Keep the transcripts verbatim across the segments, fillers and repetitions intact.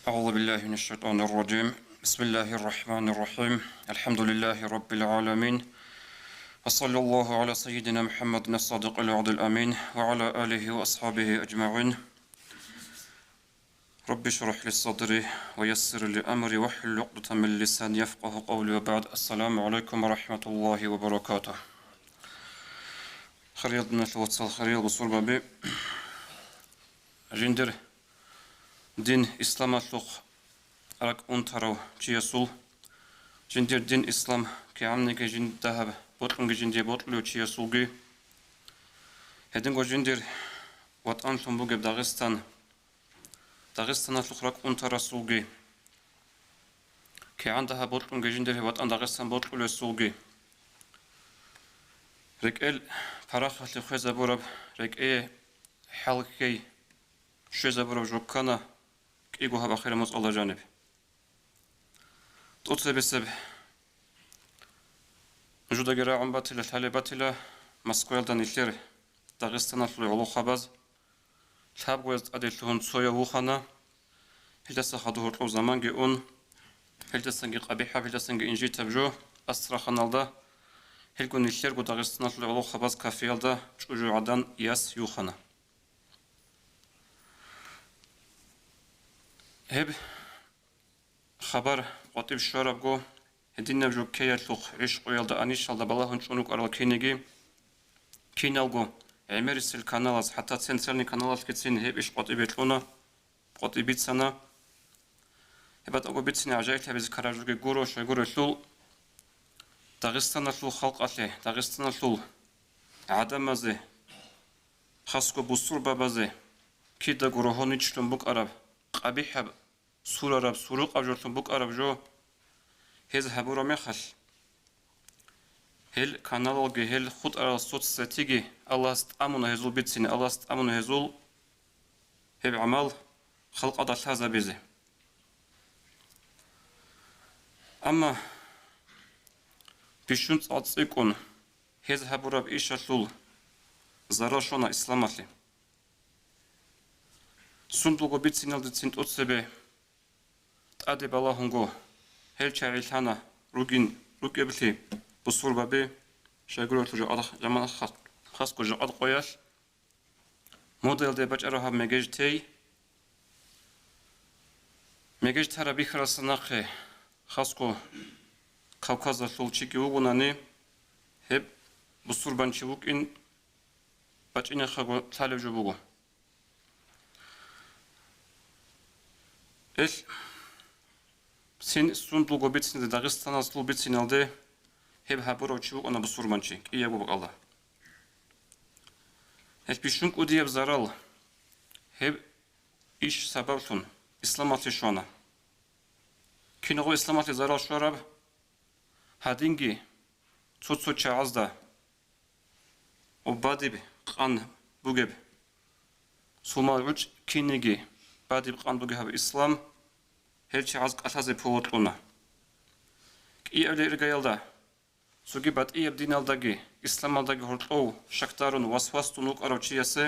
أعوذ بالله من الشيطان الرجيم. بسم الله الرحمن الرحيم. الحمد لله رب العالمين. وصلى الله على سيدنا محمد الصادق الوعد الأمين وعلى آله وأصحابه أجمعين. رب اشرح لي صدري ويسر لي أمري واحلل عقدة من لساني يفقه قولي وبعد. السلام عليكم ورحمة الله وبركاته. Хириял диналъул вацал, хириял бусурбаби, жиндир дин исламалъухъ ракӀ унтарав чиясул, жиндир дин ислам кигӀанниги жинда гьаб бокьунги жиндие бокьулев чиясулги, гьединго жиндир ватӀанлъун бугеб Дагъистан, Дагъистаналъухъ ракӀ унтарасулги, кигӀан дагьаб бокьунги жиндир гьеб ватӀан Дагъистан бокьулесулги, рекӀел парахалъе хвезабураб, рекӀее хӀалхьей щвезабураб жо ккана кӀиго гьаб ахираб муцӀалда жаниб. ТӀоцебесеб нужедаги рагӀун батила, лъалеб батила, Москваялда нилъер Дагъистаналъул гӀолохъабаз лъабгояз тӀаде лъугьун цояв вухана, гьелдаса хадур гьоркьоб заманги ун, гьелдасанги къабихӀаб, гьелдасанги инжитаб жо, Астраханалда, гьелго нилъерго Дагъистаналъул гӀолохъабаз кафеялда чӀужугӀадан яс юхана. Гьеб хабар къватӀиб щварабго, гьединаб жо ккеялъухъ гӀишкъуялда, анищалда балагьун чӀун рукӀарал кинеги, киналго гӀемерисел каналаз, хӀатта центральный каналалъгицин гьеб иш къватӀибе кьуна, къватӀиб бицана. Гьеб батӀаго бицине гӀажаиблъабизе ккараб жоги гуро, щайгурелъул Дагъистаналъул халкъалъе, Дагъистаналъул гӀадамазе, хасго бусурбабазе кидаго рогьоничлъун букӀараб, къабихӀаб сурараб, сурукъаб жолъун букӀараб жо гьез гьабураб мехалъ, гьел каналалги, гьел хутӀарал соцсетиги Аллагьас тӀамуна гьезул бицине, Аллагьас тӀамуна гьезул гьеб гӀамал халкъалда лъазабизе. Амма бищун цӀакъ цӀикӀкӀун гьез гьабураб ишалъул зарал щвана исламалъе. Сундулго бициналдецин тӀоцебе тӀаде балагьунго, гьел чагӀи лъана ругин рукӀеблъи бусурбаби, щайгурелъул жакъа-, жаман-, хас-, хасго жакъа къоялъ, модаялде бачӀараб гьаб мегеж тей. Мегеж тараб бихьаралдаса нахъе хасго Кавказалъул чиги вугонани, гьеб бусурбанчи вукӀин бачӀинехъего лъалеб жо буго. Ил цин сундулго бициналде, Дагъистаналъул бициналде гьеб гьабурав чи вукӀана бусурбанчи, кӀиябго бакӀалда. Гьел бищун кӀудияб зарал гьеб иш сабаблъун исламалъе щвана. Киного исламалъе зарал щвараб? Гьадинги цо-цо чагӀазда ва бадиб къан бугеб, сумал гӀучӀ кинниги бадиб къан бугеб гьаб ислам, гьел чагӀаз кӀалъазе повод кьуна. КӀиабилеб иргаялда, цоги батӀияб диналдаги, исламалдаги гьоркьов щакдарун васвасун вукӀарав чиясе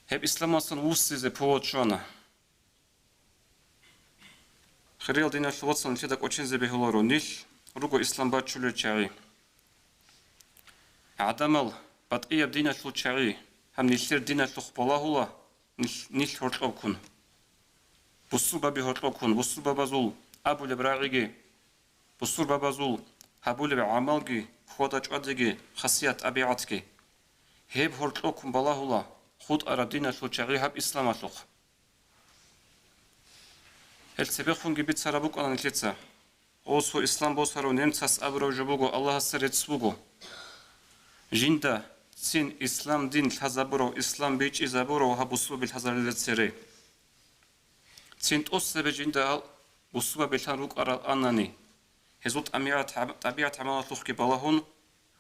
гьеб исламалдасан вуссизе повод щвана. Хириял диналъул вацал, нилъеда кӀочензе бегьуларо, нилъ руго ислам бачулел чагӀи. ГӀадамал батӀияб диналъул чагӀи, гьаб нилъер диналъухъ балагьула, нилъ, нилъ гьоркьобккун. Бусурбаби гьоркьобккун, бусурбабазул абулеб рагӀиги, бусурбабазул гьабулеб гӀамалги, хьвада-чӀвадиги, хасият-тӀабигӀатги. Гьеб гьоркьобккун балагьула хутӀараб диналъул чагӀи гьаб исламалъухъ. Гьел цебехунги бицараб букӀана нилъеца. Гъосо ислам босарав немцас абурав жо буго, Аллагьасе рецц буго. Жинда цин ислам дин лъазабурав, ислам бичӀчӀизабурав гьаб бусурбаби лъазарилел цере. Цин тӀоцебе жинда гьал бусурбабилъан рукӀарал анани, гьезул тӀамигӀат-, тӀабигӀат-гӀамалалъухъги балагьун,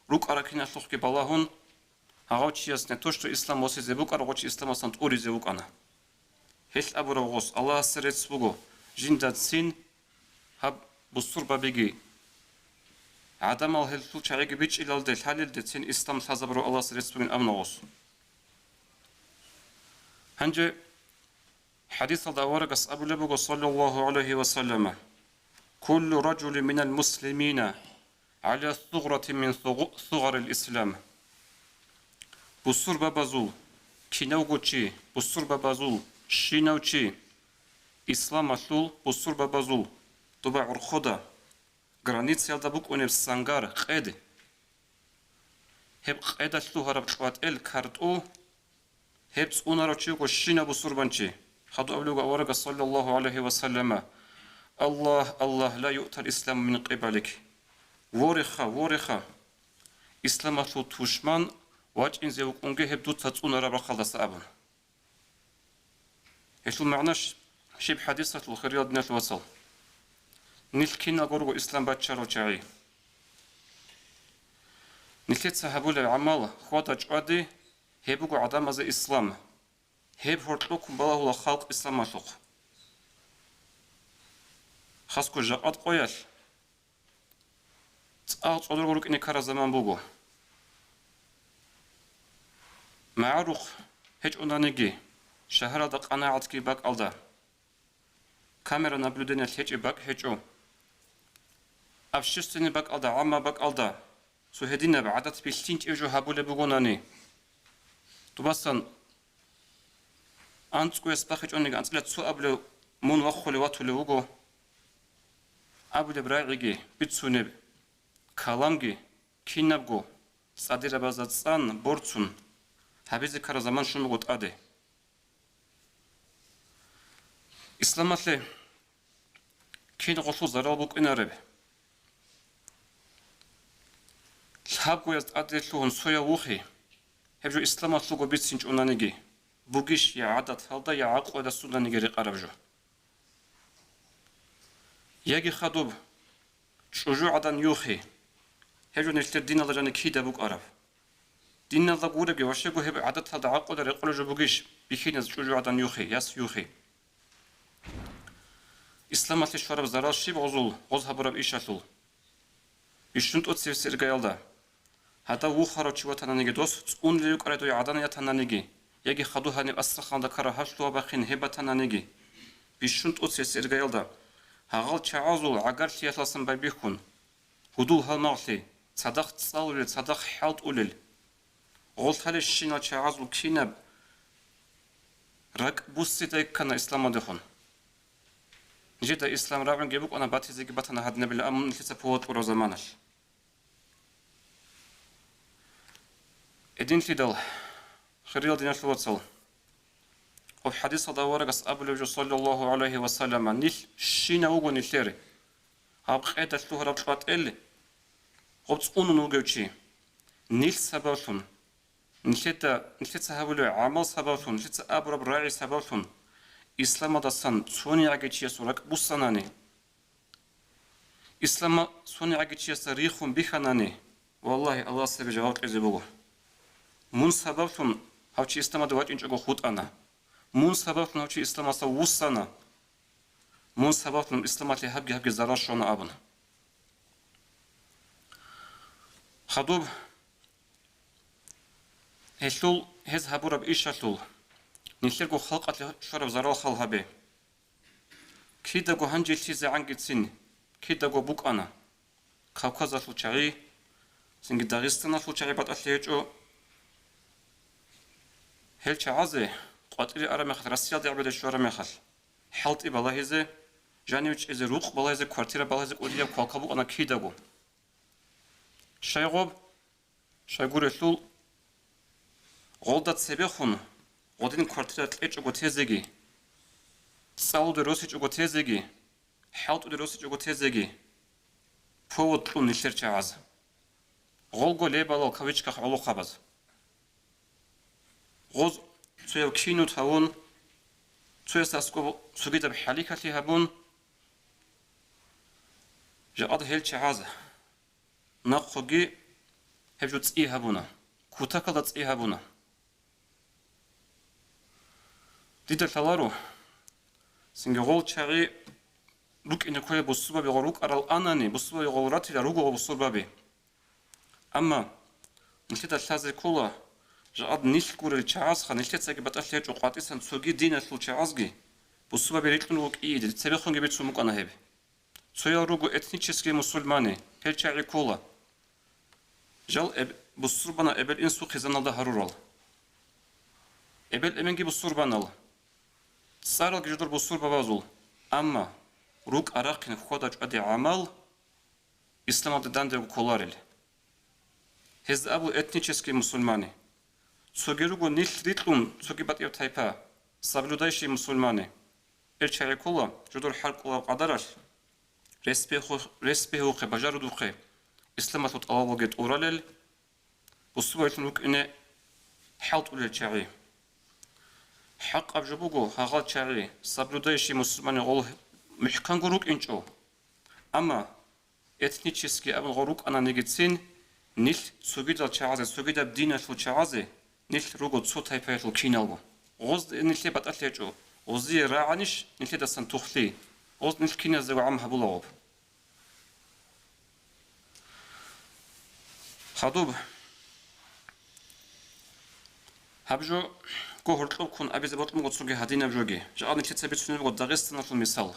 рукӀарал киналъухъги балагьун, гьав чияс не то что ислам босизе букӀараб, гъов чи исламалдасан тӀуризе вукӀана. Гьелъ абураб гъос, Аллагьасе рецц буго, жинда цин гьаб бусурбабиги, гӀадамал гьелъул чагӀиги бичӀчӀилалде, лъалелде цин ислам лъазабурав Аллагьасе рецц бугин абуна гъос. Гьанже ХӀадисалда аварагас абулеб буго, саллаллагьу гӀалайгьи ва саллама: «Куллу ражулин минал муслимина гӀала сугърати мин сугъ-, сугъарил ислам». Бусурбабазул кинавго чи, бусурбабазул щинав чи, исламалъул бусурбабазул доба гӀорхъода, границаялда букӀунеб сангар, къед. Гьеб къеда лъугьараб кьватӀел картӀу, гьеб цӀунарав чи вуго щинаб бусурбанчи. Хадуб абулеб буго аварагас, саллаллагьу гӀалайгьи ва саллама: «Аллагь, Аллагь, ла юътал исламу мин къибалик». Вореха, вореха, исламалъул тушман вачӀинзе вукӀунге гьеб дуца цӀунараб рахъалдаса абун. Гьелъул магӀна щ-, щиб хӀадисалъул, хириял диналъул вацал? Нилъ киналго руго ислам баччарал чагӀи. Нилъеца гьабулеб гӀамал хьвада-чӀвади, гьеб буго гӀадамазе ислам. Гьеб гьоркьохъун балагьула халкъ исламалъухъ. Хасго жакъад къоялъ цӀакъ цӀодорго рукӀине ккараб заман буго. МагӀарухъ гьечӀонаниги, шагьаралда къанагӀатги бакӀалда, камера наблюдениялъ гьечӀеб бакӀ гьечӀо. Общественный бакӀалда, гӀамма бакӀалда цо гьединаб гӀадат билълъинчӀеб жо гьабулеб бугонани, тубасан анцӀгояс бахъичӀониги анцӀила цо абулев мун вахъулев ватулев вуго. Абулеб рагӀиги, бицунеб каламги кинабго цӀадирабазда цӀан борцун гьабизе ккараб заман щун буго тӀаде. Исламалъе кин гъолъул зарал букӀинареб? Лъабгояз тӀаде лъугьун цояв вухе, гьеб жо исламалъулго бицинчӀонаниги, бугищ я гӀадаталда, я гӀакълуялда сунданиги рекъараб жо. Яги хадуб, чӀужугӀадан юхе, гьеб жо нилъер диналда жаниб кида букӀараб. Диналда гуребги, ващего гьеб гӀадаталда, гӀакълуялда рекъолеб жо бугищ бихьиназ чӀужугӀадан юхе, яс юхе? Исламалъе щвараб зарал щиб гъозул, гъоз гьабураб ишалъул? Бищун тӀоцебесеб иргаялда. Гьадав вухарав чи ватананиги, дос цӀунулев вукӀарай дуе гӀадан ятананиги, яги хадув гьаниб Астраханда ккараб гьалъула бахъин гьеб батананиги, бищун тӀоцебесеб иргаялда, гьагъал чагӀазул гӀагарлъиялъасан байбихьун, гьудул-гьалмагълъи, цадахъ цӀалулел, цадахъ хӀалтӀулел, гъолъалещинал чагӀазул кинаб ракӀ буссидай ккана исламалдехун. Нижеда ислам рагӀунги букӀана, батизеги батана гьадинабила, амма нилъеца пулатӀураб заманалъ. Гьединлъидал, хириял диналъул вацал, гьеб хӀадисалда аварагас абулеб жо, саллаллагьу гӀалайгьи ва саллама, нилъ щинав вуго нилъер гьаб къеда лъугьараб кьватӀел, гъоб цӀунун вугев чи. Нилъ сабаблъун, нилъеда, нилъеца гьабулеб гӀамал сабаблъун, нилъеца абураб рагӀи сабаблъун исламалдасан цонигӀаги чиясул ракӀ буссанани, ислама цонигӀаги чиясда рихун бихьанани, валлагьи, Аллагьас гьеб жаваб кьезе буго. Мун сабаблъун гьав чи исламалде вачӀинчӀого хутӀана. Мун сабаблъун гьав чи исламалдаса вуссана. Мун сабаблъун исламалъе гьабги-гьабги зарал щвана абун. Хадуб гьелъул, гьез гьабураб ишалъул, нилъерго халкъалъе щвараб зарал хал гьабе. Кидаго гьанжелъизегӀангицин кидаго букӀана. Кавказалъул чагӀи, цинги Дагъистаналъул чагӀи батӀалъи гьечӀо. Гьел чагӀазе къватӀире араб мехалъ, Россиялде гӀебеде щвараб мехалъ, хӀалтӀи балагьизе, жанив чӀезе, рукъ балагьизе, квартира балагьизе кӀудияб квалква букӀана кидаго. Щайгъуб, щайгурелъул, гъолда цебехун гъодин квартира кьечӀого тезеги, цӀалуде росичӀого тезеги, хӀалтӀуде росичӀого тезеги, повод кьун нилъер чагӀаз. Гъолго лебалал кавычках гӀолохъабаз. Гъоз цояв кинут гьавун, цоясда аскӀоб цогидаб хӀалихьалъи гьабун, жакъад гьел чагӀаз нахъоги гьеб жо цӀи гьабуна, кутакалда цӀи гьабуна. Дида лъаларо, цинги гъол чагӀи букӀине кколеб бусурбаби гъол рукӀарал анани, бусурбаби гъол ратила руго гъол бусурбаби. Амма нилъеда лъазе ккола, жакъад нилъ гурел чагӀазха, нилъецаги батӀалъи гьечӀо къватӀисан цоги диналъул чагӀазги, Бусурбаби рикьун вукӀиде, цебехунги бицун букӀана гьеб. Цоял руго этнические мусульмане, гьел чагӀи ккола. Жал эб-, бусурбана эбел-инсул хъизаналда гьарурал. Эбел-эменги бусурбанал, цӀаралги жидер бусурбабазул, амма рукӀа-рахъин хьвада-чӀвади гӀамал исламалда дандего кколарел. Гьезда абу этнические мусульмане. Цоги руго нилъ рикьун цоги батӀияб тайпа, соблюдающие мусульмане. Гьел чагӀи ккола жодор хӀалкӀолаб къадаралъ, рес бегьу-, рес бегьухъе, бажарудухъе, исламалъул тӀалабалги тӀуралел, бусурбабилъун рукӀине хӀалтӀулел чагӀи. ХӀакъаб жо буго, гьагъал чагӀи, соблюдающие мусульмане гъол мухӀканго рукӀинчӀо, амма этнически абун гъо рукӀананигицин, нилъ цогидал чагӀазе, цогидаб диналъул чагӀазе, нилъ руго цо тайпаялъул киналго. Гъоз нилъе батӀалъи гьечӀо, гъозие рагӀанищ нилъедасан тухлъи, гъоз нилъ киназего гӀам гьабулагъуб. Хадуб, гьаб жо гогьоркьоб ккун абизе бокьун буго цоги гьадинаб жоги. Жакъа нилъеца бицунеб буго Дагъистаналъул мисал.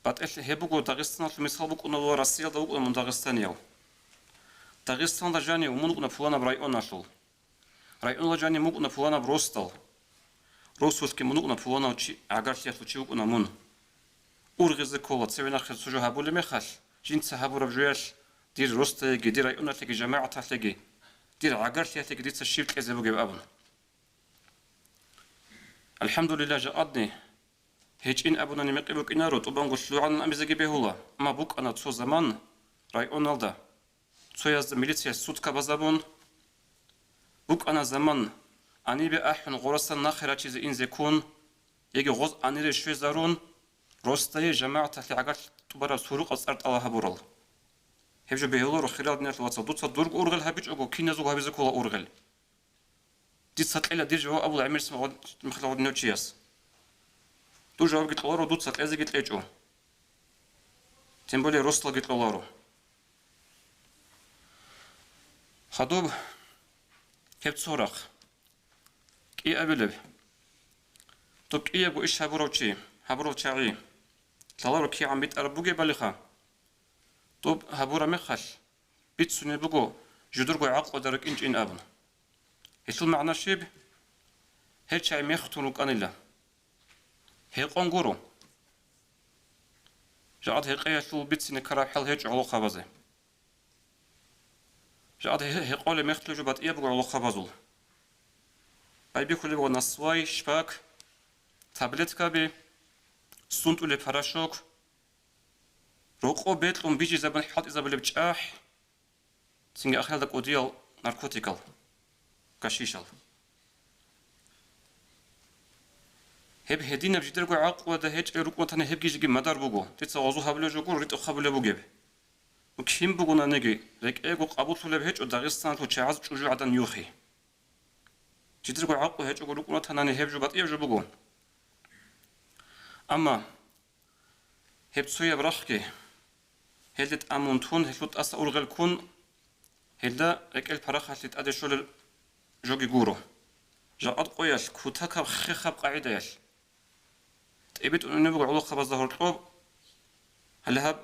БатӀалъи гьеб буго, Дагъистаналъул мисал букӀуна ва Россиялда вукӀуна мун дагъистанияв. Дагъистаналда жанив мун вукӀуна пуланаб районалъул. Районалда жанив мун вукӀуна пуланаб росдал. Росулъги мун вукӀуна пуланав чи, гӀагарлъиялъул чи вукӀуна мун. Ургъизе ккола, цеве нахъе цо жо гьабулеб мехалъ, жинца гьабураб жоялъ дир росдаеги, дир районалъеги, жамагӀаталъеги, дир гӀагарлъиялъеги дица щиб кьезе бугеб абун. АлхӀамдулиллагь, жакъадни гьечӀин абунани мекъи букӀинаро, тӀубанго лъугӀанан абизеги бегьула, амма букӀана цо заман районалда, цоязда милицияс сутка базабун, букӀана заман анибе ахӀун гъорасан нахъе рачизе инзе ккун, яги гъоз анире щвезарун, росдае жамагӀаталъе гӀагарлъи тӀубараб сурукъа цӀар тӀала гьабурал. Гьеб жо бегьуларо, хирал диналъул вацал, дуца дурго ургъел гьабичӀого, киназего гьабизе ккола ургъел. Дица кьела дир жаваб абула гӀемерисеб мехалъ гъодинав чияс. Дур жавабги кьоларо, дуца кьезеги кьечӀо. Тем более росдалги кьоларо. Хадуб гьеб цо рахъ. КӀиабилеб. Доб кӀиябго иш гьабурав чи, гьабурал чагӀи лъаларо кигӀан битӀараб бугебалиха. Доб гьабураб мехалъ, бицунеб буго жудурго гӀакълуялда рукӀинчӀин абун. Гьелъул магӀна щиб? Гьел чагӀи мехтун рукӀанила. Гьекъон гуро. Жакъад гьекъеялъул бицине ккараб хӀал гьечӀо гӀолохъабазе. Жакъад гье-, гьекъолеб мехтулеб жо батӀияб буго гӀолохъабазул. Байбихьулеб буго насвай, шпак, таблеткаби, сунтӀулеб порошок, рокъоб бекьун бижизабун хӀалтӀизабулеб чӀахӀ, цинги ахиралда кӀудиял наркотикал, гашишал. Гьеб гьединаб жидерго гӀакълуялда гьечӀел рукӀунатани гьебги жеги мадар буго, дица гъозу гьабулеб жо гуро ритӀухъ гьабулеб бугеб. Ну, кин бугонаниги, рекӀего къабуллъулеб гьечӀо Дагъистаналъул чагӀаз чӀужугӀадан юхи. Жидерго гӀакълу гьечӀого рукӀунатанани гьеб жо батӀияб жо буго. Амма гьеб цояб рахъги, гьелде тӀамун тун, гьелъул тӀаса ургъел ккун, гьелда рекӀел парахалъе тӀаде щолел жоги гуро. Жакъад къоялъ, кутакаб хехаб къагӀидаялъ. ТӀибитӀун унеб буго гӀолохъабазда гьоркьоб, гьале гьаб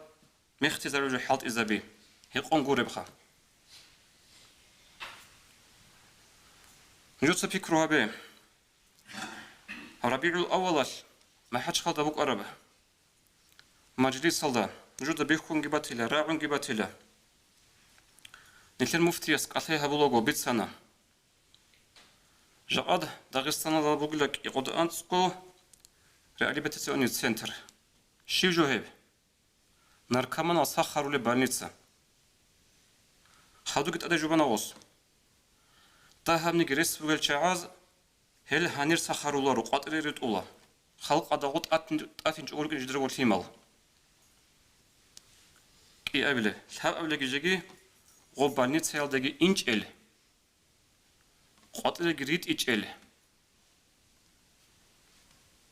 мехтизарулеб жо хӀалтӀизаби, гьекъон гуребха. Нужеца пикру гьабе. РабигӀул аввалалъ МахӀачхъалда букӀараб мажлисалда нужеда бихьунги батила, рагӀунги батила. Нилъер муфтияс кӀалъай гьабулаго бицана. Жакъад Дагъистаналда бугила кӀикъода анцӀго реабилитационный центр. Щив жо гьеб? Наркоманал сахарулеб больница. Хадуги тӀаде жубана гъос. Дагьабниги рес бугел чагӀаз гьел гьанир сахаруларо, къватӀире ритӀула. Халкъалда гъо тӀатин-, тӀатинчӀого рукӀин жидерго лъимал. КӀиабиле, лъабабилеги жеги гъо больницаялдаги инчӀел, къватӀиреги ритӀичӀел.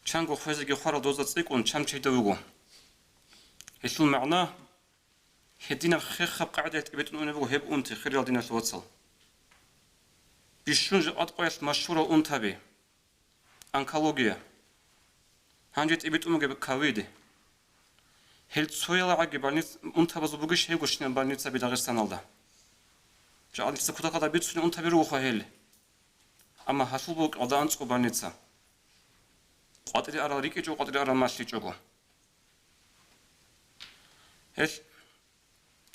Чанго хвезеги хварал доза цӀикӀкӀун чам чейда вуго. Гьелъул магӀна, гьединаб хехаб къагӀидаялъ тӀибитӀун унеб буго гьеб унти, хириял диналъул вацал. Бищун жакъад къоялъ машгьурал унтаби, онкология, Гьанже тӀибитӀун бугеб ковид. Гьел цоялагӀаги больниц-, унтабазул бугищ гьебгощинал больницаби Дагъистаналда? Жагьлъица кутакалда бицунеб унтаби ругоха гьел. Амма гьалъул буго кьалда анцӀго больница. КъватӀире арал рикӀкӀичӀого, къватӀире арал малъичӀого. Гьел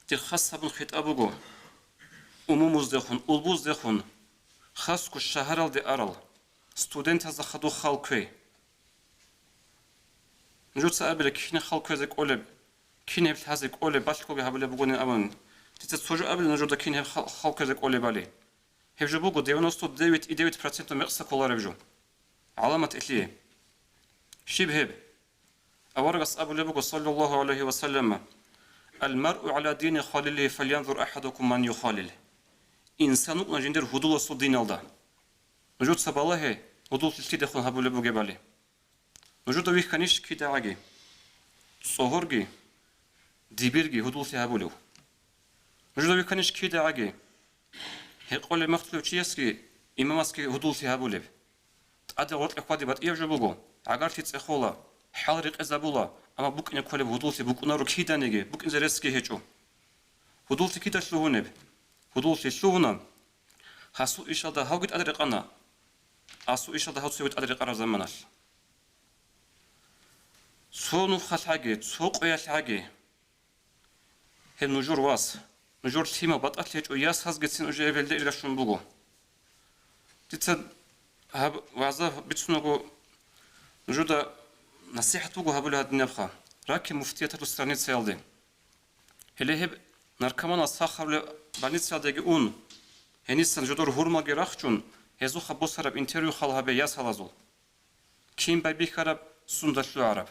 Дир хас гьабун хитӀаб буго умумуздехун, улбуздехун, хасго шагьаралде арал студентазда хадур хал кквей. Нужеца абила, кин хал кквезе кӀолеб, кин гьеб лъазе кӀолеб, балъгоги гьабулеб бугонин абун. Дица цо жо абила нужеда, кин гьеб хал, хал кквезе кӀолебали. Гьеб жо буго девяносто девять и девять процентов мекъса кколареб жо. ГӀаламат илъие. Щиб гьеб? Аварагас абулеб буго, саллаллагьу гӀалайгьи ва саллама: «Ал-маръу гӀала дини халилигьи, фалянзур ахӀадукум ман юхалил». Инсан вукӀана жиндир гьудуласул диналда. Нужеца балагье, гьудул лъилъидехун гьабулеб бугебали. Нужеда вихьанищ кидагӀаги, цӀогьорги, дибирги гьудуллъи гьабулев? Нужеда вихьанищ кидагӀаги, гьекъолеб махтулев чиясги, имамасги гьудуллъи гьабулеб? ТӀаде гъоркье хьвади батӀияб жо буго, гӀагарлъи цӀехола, хӀал рекъезабула, амма букӀине кколеб гьудуллъи букӀунаро киданиги, букӀине ресги гьечӀо. Гьудуллъи кида лъугьунеб? Гьудуллъи лъугьуна, гьасул ишалда гьавги тӀаде рекъана, асул ишалда гьав цеве тӀаде рекъараб заманалъ. Цо нухалъ гьаги, цо къоялъ гьаги, гьеб нужер вас, нужер лъимал батӀалъи гьечӀо ясазгицин уже эбелде иргащун буго. Дица гьаб вагӀза бицунаго, нужеда насихӀат буго гьабулеб гьадинабха, раке муфтияталъул страницаялде. Гьеле гьеб наркоманал сахарулеб больницаялдеги ун, гьенисан жодор гьурмалги рахчун, гьезухъа босараб интервью хал гьабе ясалазул. Кин байбихьараб, сунда лъугӀараб.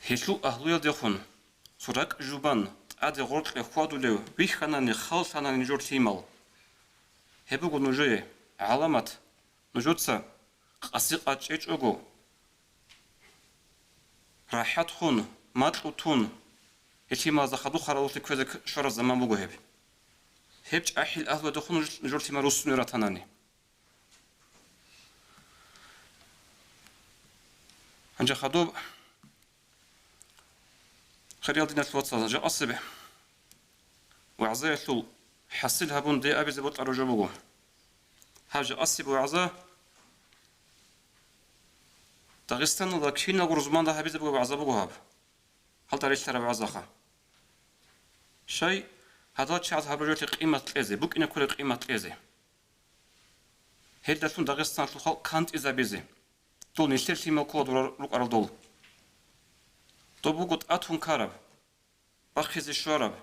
Гьелъул агьлуялдехун цо ракӀ жубан тӀаде гъоркье хьвадулев вихьанани, халлъанани нужер лъимал. Гьеб буго нужее гӀаламат, нужеца къаси-къад чӀечӀого, рахӀат хун, макьу тун, гьел лъималазда хадур хъаралъулъе кквезе щвараб заман буго гьеб. Гьеб чӀахӀиял агьлуялдехун нуж-, нужер лъимал руссуне ратанани. Гьанже хадуб, хириял диналъул вацал, жакъасеб вагӀзаялъул хӀасил гьабун дие абизе бокьараб жо буго. Гьаб жакъасеб вагӀза Дагъистаналда киналго рузманда гьабизе бугеб вагӀза буго гьаб. Гьалда релълъараб вагӀзаха. Щай, гьадал чагӀаз гьабураб жоялъе къимат кьезе, букӀине кколеб къимат кьезе. Гьелдалъун Дагъистаналъул халкъ кантӀизабизе, дол нилъер лъимал ккола дора рукӀарал дол. Доб буго тӀатун ккараб, бахъизе щвараб.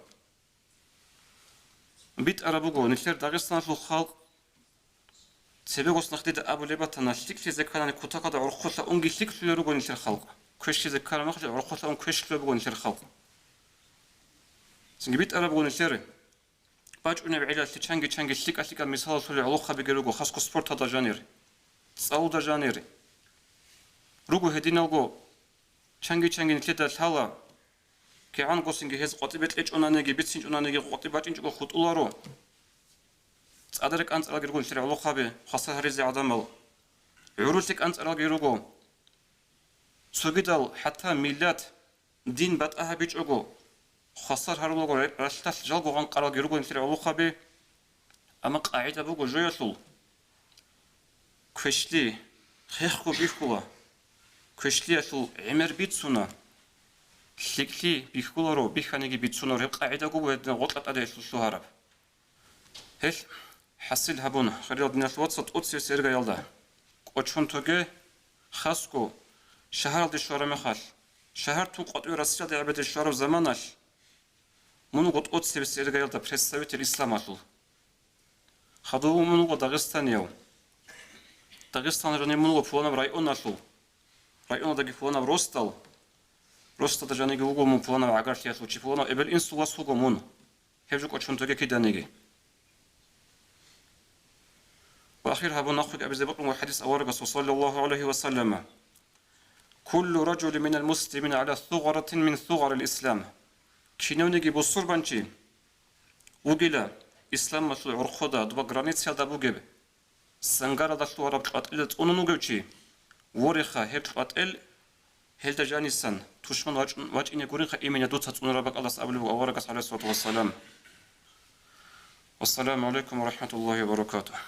БитӀараб буго, нилъер Дагъистаналъул халкъ, цебегос нахъ дида абулеб батана, лъикӀлъизе кканани кутакалда гӀорхъолъа унги лъикӀлъулел руго нилъер халкъ, квешлъизе ккараб мехалъ гӀорхъолъа ун квешлъулеб буго нилъер халкъ. Цинги битӀараб буго нилъер бачӀунеб гӀелалъе чанги-чанги лъикӀа-лъикӀал мисалалъулел гӀолохъабиги руго, хасго спорталда жанир, цӀалулда жанир. Руго гьединалго, чанги-чанги нилъеда лъала, кигӀангосинги гьез къватӀибе кьечӀонаниги, бицинчӀонаниги, къватӀиб бачӀинчӀого хутӀуларо. ЦӀадаре кӀанцӀаралги руго нилъер гӀолохъаби, хвасар гьаризе гӀадамал. ГӀурулъе кӀанцӀаралги руго. Цогидал хӀатта миллат, дин батӀа гьабичӀого, хвасар гьарулаго ра-, ралъдалъ жалго гъанкъаралги руго нилъер гӀолохъаби. Амма къагӀида буго жоялъул: квешлъи хехго бихьула, квешлъиялъул гӀемер бицуна, лъикӀлъи бихьуларо, бихьаниги бицунаро. Гьеб къагӀидаго буго гьединаб гъоркьа тӀаде лъугьараб. Гьел хӀасил гьабун, хириял диналъул вацал, тӀоцебесеб иргаялда кӀочон тоге, хасго шагьаралде щвараб мехалъ, шагьар тун къватӀиве Россиялде гӀебеде щвараб заманалъ, мун вуго тӀоцебесеб иргаялда представитель исламалъул. Хадув мун вуго дагъистанияв. Дагъистан жанив мун вуго пуланаб районалъул. Районалдаги пуланаб росдал. Росдалда жаниги вуго мун пуланаб гӀагарлъиялъул чи, пуланав эбел-инсул вас вуго мун. Гьеб жо кӀочон тоге киданиги. Ва ахир гьабун нахъеги абизе бокьун ва хӀадис аварагасул, саллаллагьу гӀалайгьи ва саллама: «Куллу ражулин минал муслимина гӀала сугъратин мин сугъарил ислам». Кинавниги бусурбанчи вугила исламалъул гӀорхъода, доба границаялда бугеб, сангаралда лъугьараб къватӀилда цӀунун вугев чи, Вореха, гьеб кьватӀел, гьелда жанисан тушман вачӀун-, вачӀине гуринха имина дуца цӀунараб бакӀалдаса абулеб буго аварагас, гӀалайгьиссалату вассалам. Вассаламу гӀалайкум ва рахӀматуллагьи ва баракатугь.